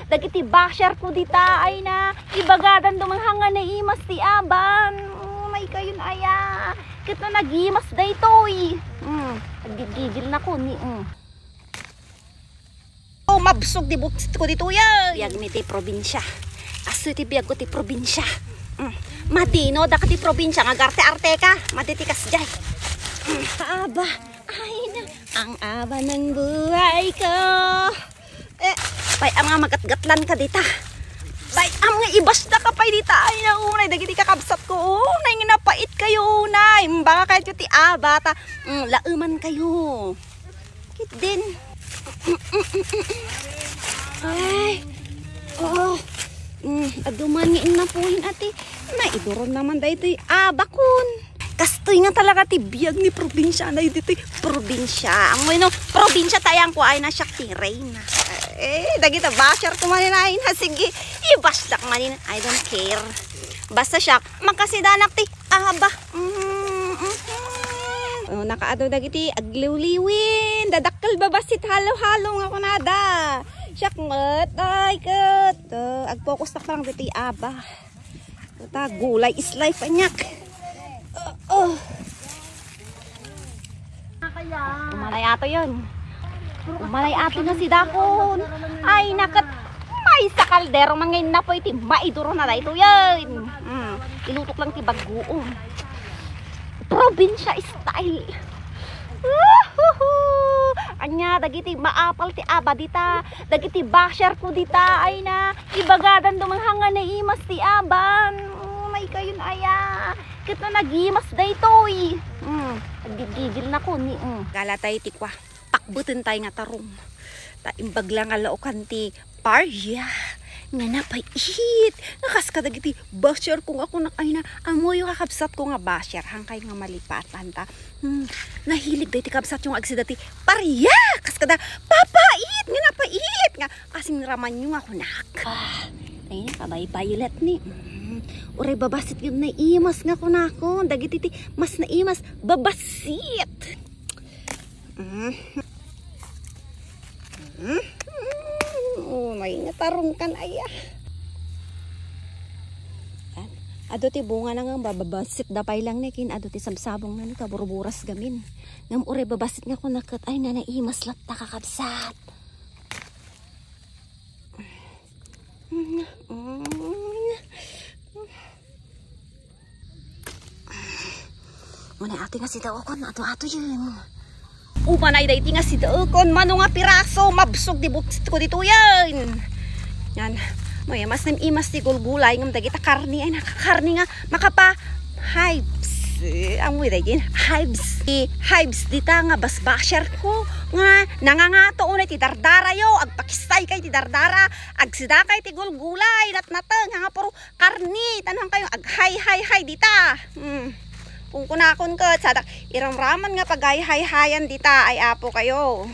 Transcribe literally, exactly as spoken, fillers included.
Dagiti basher ko dita, ay na, ibagadan dumang hanga naimas ti aban. Umay kayon aya. Ket no nagimas daytoy. Hmm, aggigigil na ko ni, hmm. Oh, mabsog ti buksit ko ditoy, ay. Biag mi ti probinsya. Aso ti biag ko ti probinsya. Hmm. Matino, dagiti probinsya nga agarte-arte ka. Mati ti kasdiay. Hmm. Aba, ay na, ang aba ng buhay ko. Eh, bay, am nga magatgatlan ka dita. Bay, am nga ibasda ka pay dita. Ay, naunay, dagiti kakabsat ko. Oh, nay nga napait kayo, nay. Baka kayo ti aba, ta, mm, laeman kayo. Kit din. Ay, oh. Mm, aduman nga inapuhin, ati. Naiduron naman daytoy abakon. Kastoy nga talaga ti biag ni probinsiana ditoy probinsya. Amoy no, probinsya tayang ko ay na siak ti reyna. Eh, dagita basher ko manin ay na, sige, ibasdak manin, I don't care. Basta siak, makasidanak ti aba. Mm, mm, mm. Oh, nakaado dagiti agliwliwin, dadakkel babassit halo-halo nga kunada. Siak met, ay ket, oh, agfocus tak lang ditoy aba. Ta, gulay is life, anyak. Oh, oh. Umanay ato yun. Umanay ato na si Dakon. Ay, nakat. May sa kaldero man ngayon na po iti maiduro na dayto yun. Mm. Ilutok lang ti bagoon. Probinsya style. Uhuhu! Anya, dagiti maapal ti aba dita. Dagiti basher ko dita. Ay na, ibagadan dumang hanga naimas ti aban. Umay kayon aya. Ket no nagimas daytoy. Mm, aggigigil na ko ni, mm. Galatay ti kua. Pakbeten tay nga tarong. Ta imbag la nga laokan ti paria nga napait. Nga kas kadagiti basher ko nga kunak ay na, amoyo kakabsat ko nga basher, hangkay nga malipatan ta. Hmm, nahilig dagiti kabsat yung agsida ti paria, kas kada papait nga napait nga kasing raman yung nga kunak. Ah, ay, kabay violet ni. Hmm, uray babassit yung naimas nga kunakon, dagiti ti mas naimas, babassit. Mm. Mm. Oh, may natarong kan aya. Adu ti bunga na nga bababassit da pay lang ni kin adu ti sabsabong na ni kaburburas gamin. Ngam uray babassit nga kunaket ay nanaimas latta kakabsat. Mm. Mm. Muna ati nga sidaokon, ato-ato yun. Umanay da iti nga sidaokon, mano nga piraso, mabsog di buksit ko dito yan. Yan. Moy, mas nam imas ti gulgulay, ngam dagita karni, ay nakakarni nga, makapa, hives. Eh, amoy da iti, hives. Ti hives dita nga basbasher ko, nga nangangato unay ti dardara yo, agpakistay kay ti dardara, agsida kay ti gulgulay, natnateng, nga puro karni, tanang kayo, aghayhayhay dita. Hmm. Kung kunakon ket, sadak, iramraman nga paghayhayhayan dita, ay apo kayo.